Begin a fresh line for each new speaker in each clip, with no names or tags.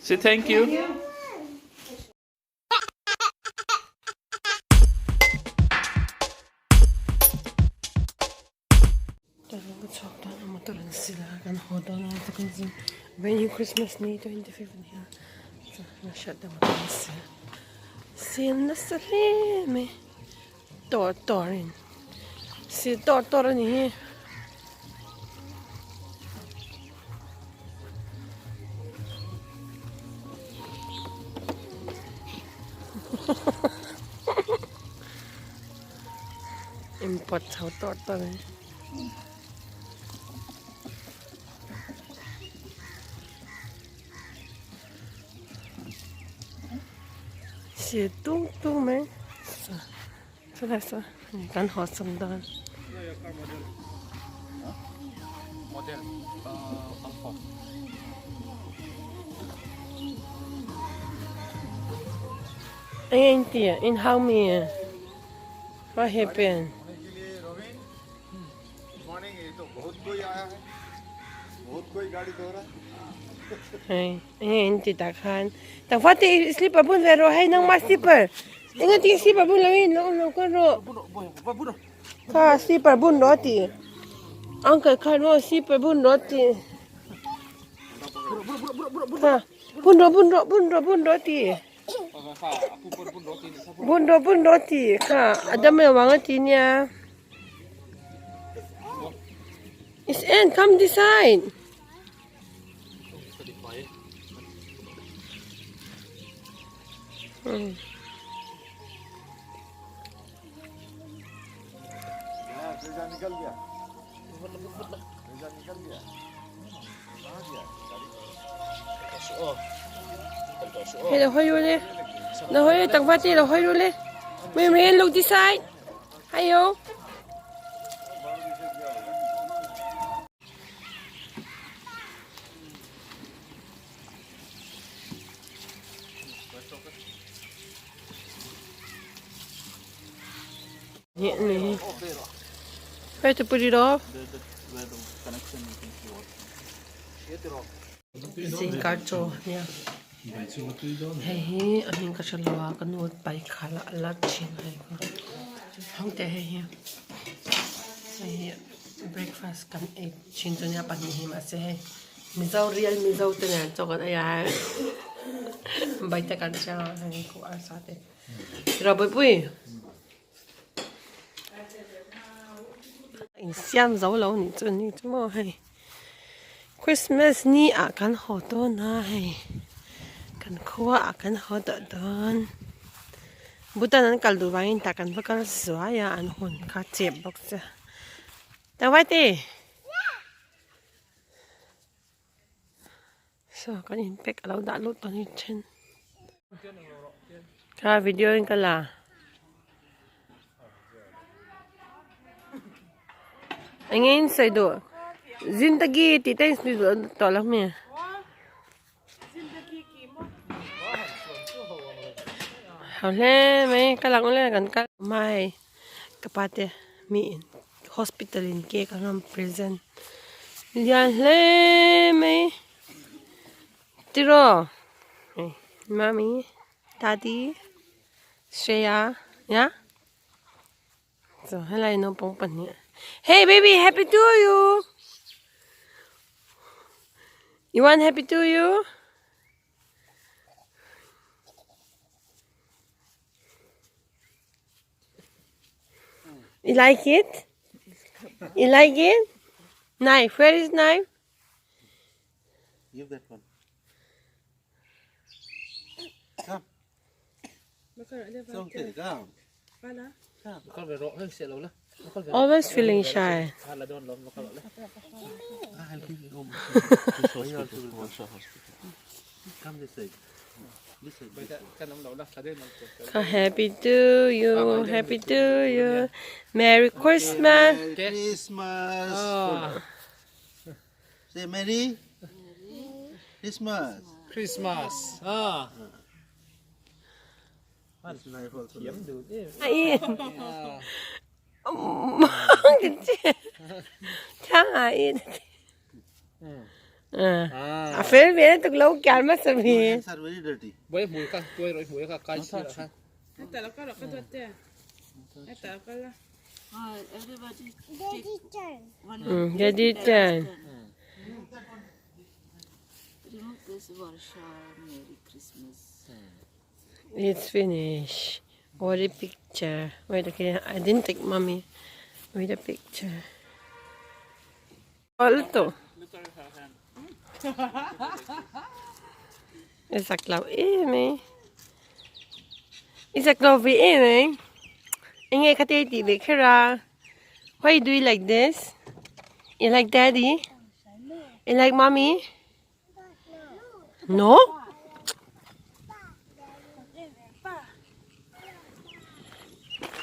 Say thank you.
Ka chhuak dawn a motor an sil a kan haw dawn a chuan zing vawiin christmas ni 25 a ni a chuan a hriat deuh motor an sil sil nasa hle mai tawr tawr in sil tawr tawr a ni hi. Import chho tawr tawr a ni. Sil tung tung mai chulai saw kan haw cham dawn. Eng eng tih in hau mi what happen? Hei enge in ti tak khan tangfa te i slipper bun ve rawh hei nangmah slipper enge ti slipper bun lo in lo lo kal rawh kha slipper bun rawh a ti uncle khan maw slipper bun rawh a ti kha bun rawh bun rawh bun rawh bun rawh a ti bun rawh bun rawh a ti kha a dam lo ang a ti nia. It's end, come this side. Hmm. Hey, lo hoi le. Lo hoi tang pha ti lo hoi le. Mei mei look this side. Hayo. Where to put it off? Zingkar chaw nia hei hi a hming ka hre lo a ka nu pai khal a la thin a hei hang teh hei hi hei hi breakfast kan ei thin chu nia pahnih hi mahse hei mizo real mizo te nen chaw kan ei a bai te kan siam a hei khu arsa te rawpui insiam zo lo nih chu ni chu maw hei Christmas ni ah kan haw dawn a hei kan khua ah kan haw tawh dawn Bhutan an kal duh vangin tah kan va kal zuai a an hun kha chep bawk che Tawite Saw kan in pack alo dah lut tawh ni then kha video in ka la eng in sawi duh zindagi tih te in sawi duh tawh lo mi ho hle mai ka lang le kan kal mai ka pa te mi in hospital in cake an rawn present lian hle mai tiraw hei mummy daddy Shreya ya chu helai naupang pahnih hey baby happy to you you want happy to you You like it? You like it? Knife. Where is knife?
Give that one. Come. Come.
Always feeling shy.
Come this side.
Happy to you, happy to you. Merry Christmas.
Merry Christmas. Oh. Say Merry Christmas.
Christmas. Ah.
Ai. Thang ai. A fel ve lutuk lo kian hmasa ve.
Your hands are very dirty.
Daddy turn. It's finished. What a picture. Wait, okay. I didn't take mommy. Wait a picture. Alto. I zak lo em mai. I zak lo ve em mai. Enge kha te tih ve kher a. Why you do it like this? You like daddy? You like mommy? No?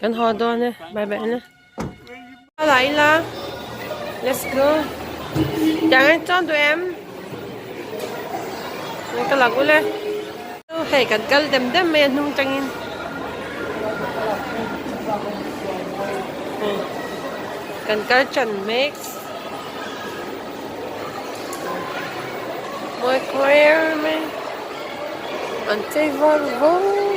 Kan haw dawn e, bye bye na. La ila. Let's go. Tiang anh chuan duh em? Ka lak ule. Hei kan kal dem dem mai a hnung tangin. Kan kal chan mek. Mawi khuar mai an chei var vo mai.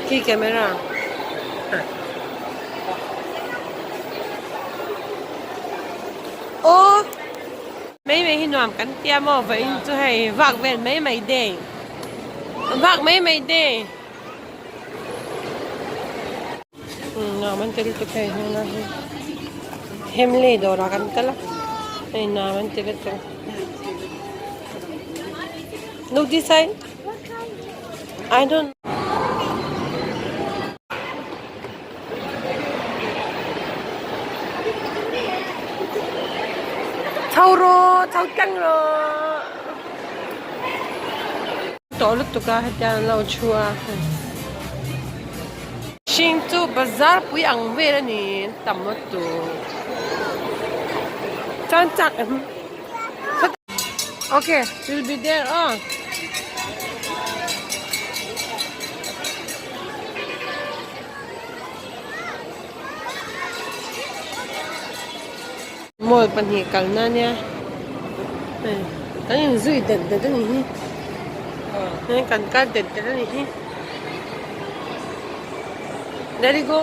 Khi camera. Aw mai mai hi nuam kan tia maw vawiin chu hei vak vel mai mai day vak mai mai day nuam an ti lutuk hei hmun a hi Hemley dawrah kan kal a hei nuam an ti lutuk look this side I don't Chho rawh, chho tlang rawh. Tawh lutuk a hetiang an lo thu a. Hring chu bazar pui ang vel a ni tam lutuk. Chuan chak em. Okay, we'll be there aw. Mall pahnih kalna ania hei kan inzui dat dat a ni hi hei kan kal dat dat a ni hi daddy go.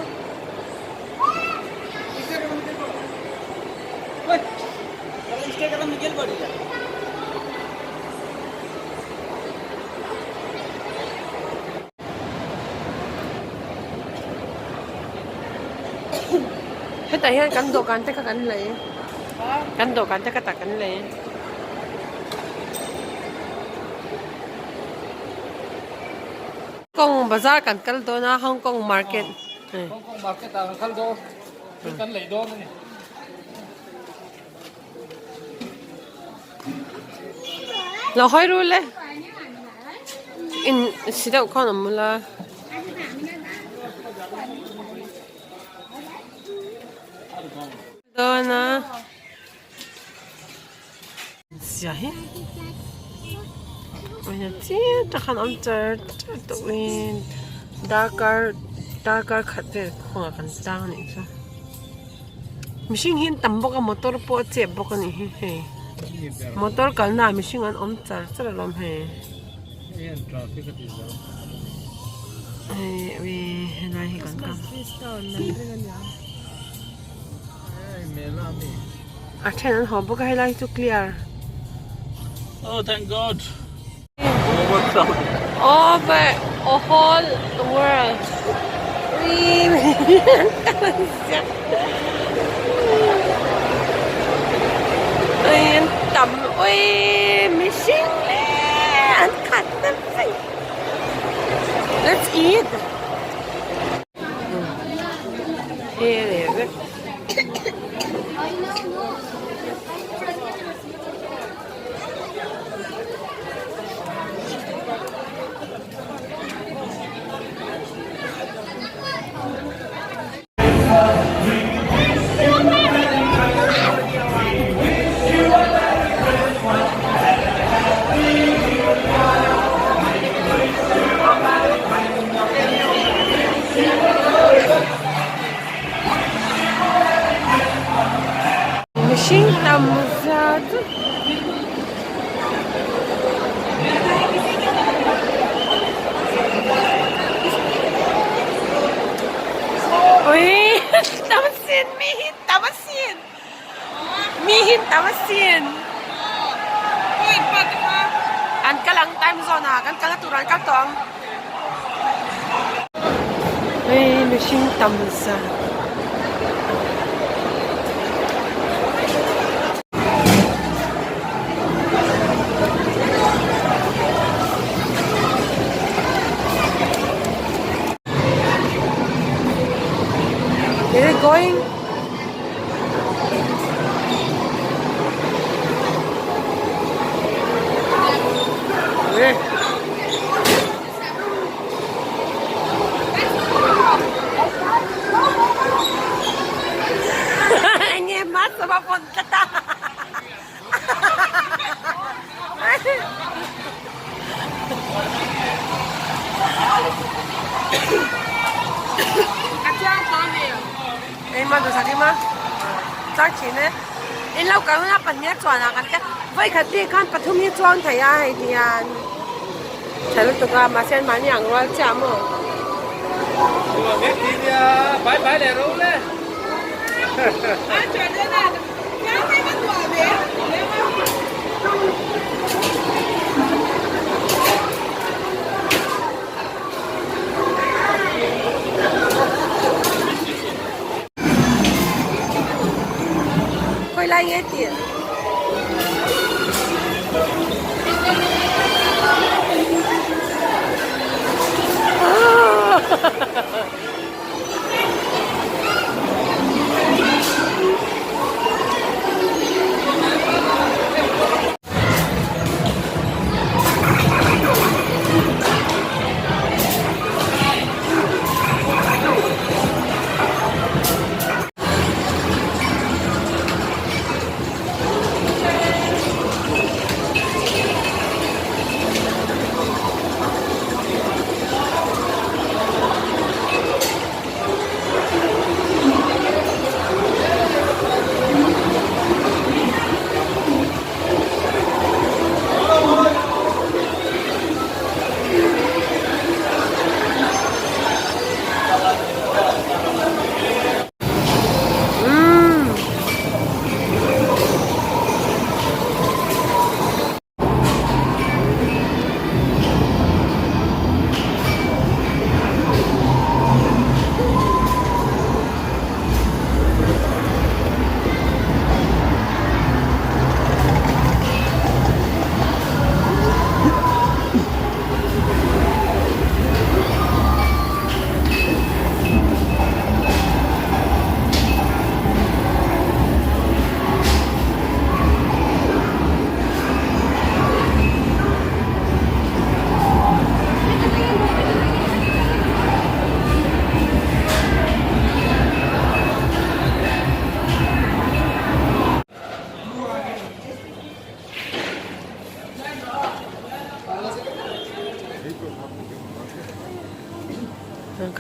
Hetah hian kan dawhkan te kha kan lei kan dawhkan te kha tah kan lei. Kong bazar kan kal dawn a Hong Kong market.
Hong Kong market ah kan kal dawn thil kan lei dawn a ni.
Lo hawi rul e in si deuh khawn awm ula. Dawn a. Zia hi chiang tak khan awm char char tawh in darkar darkar khat vel kawngah kan tang anih chu mihring hi an tam bawk a motor pawh a chep bawk anih hi hei motor kalna ah mihring an awm char char alawm hei hei ui helai hi kan kal. A then an haw bawk a helai hi chu clear.
Oh thank God.
Over a whole world. Ui an tam ui mihring le an khat ta vek. Let's eat. zia chu. Ui tam sin mi hi tam asin mi hi tam asin an kal ang time zone ah kan kalna turah an kal tawh ang. Hei mihring tam zan. Is it going? Enge mas a va vawn tlat a. Engmah duhsak i ma chang thin e. In lo kal hunah pahnih a chuan ah kan te vawikhat bik khan pathum hi chuang thei a hei ti hian tha lutuk a mahse an mahni ang rual chiah maw. Khawi lai nge tih?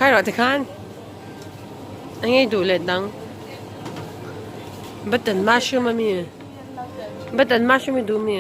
Khai rawh tikhan a ngei duh let dang button mushroom ami button mushroom i duh mi.